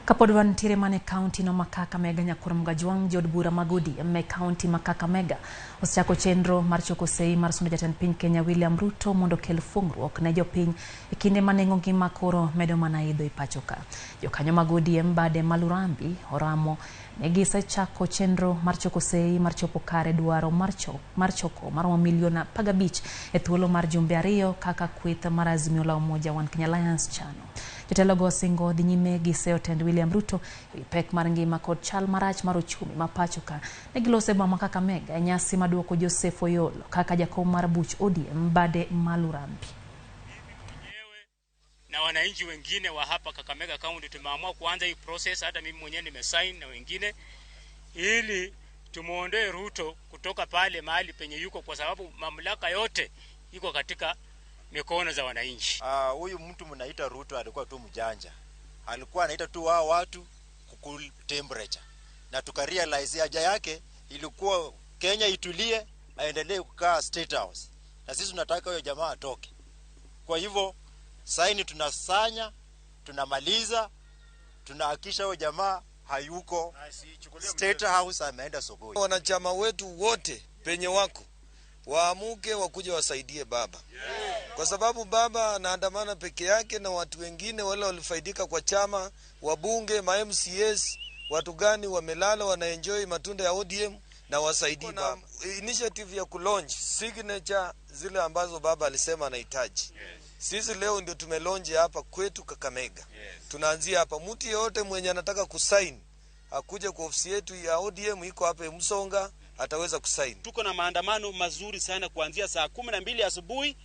Kapod wantiere mana e kaunti no ma Kakamega, Nyakurom Gajwang' jood bura mag ODM e kaunti ma Kakamega osechako chenro mar choko sei mar sundo jatend piny Kenya William Ruto mondo okel fuong'ruok ne jopiny e kinde ma nengo ngima koro medo mana idho e pacho ka. Jokanyo mag ODM bade ma Lurambi oramo ni gisechako chenro mar choko sei mar chopo kare dwaro mar choko maromo milion 15 e thuolo mar jumbe 2 kaka kweth mar Azimio la Umoja One Kenya Alliance chano. Jotelogo osingo dhi nyime gi seyo tend William Ruto ewi pek mar ngima kod chal marach mar ochumi ma pacho ka. Ne giloso e boma ma Kakamega e nyasi maduoko Joseph Oyolo kaka jakom mar buch ODM bade ma Lurambi. Na wananchi wengine wa hapa Kakamega County tumeamua kuanza hii process, hata mimi mwenyewe nimesign na wengine, ili tumuondoe Ruto kutoka pale mahali penye yuko, kwa sababu mamlaka yote iko katika mikono za wananchi. Huyu mtu mnaita Ruto alikuwa tu mjanja. Alikuwa anaita tu wao watu cool temperature. Na tukarealize haja yake ilikuwa Kenya itulie, aendelee kukaa State House. Na sisi tunataka huyo jamaa atoke. Kwa hivyo saini tunasanya, tunamaliza, tunahakisha huyo jamaa hayuko State House, ameenda sokoni. Wanachama wetu wote penye wako waamuke wakuje wasaidie baba. Kwa sababu baba anaandamana peke yake na watu wengine wale walifaidika kwa chama, wabunge, ma MCAs, watu gani wamelala wanaenjoy matunda ya ODM na wasaidie baba. Initiative ya kulaunch signature zile ambazo baba alisema anahitaji. Sisi leo ndio tumelaunch hapa kwetu Kakamega. Tunaanzia hapa. Mtu yeyote mwenye anataka kusign akuje kwa ofisi yetu ya ODM iko hapa Msonga, ataweza kusign. Tuko na maandamano mazuri sana kuanzia saa 12 asubuhi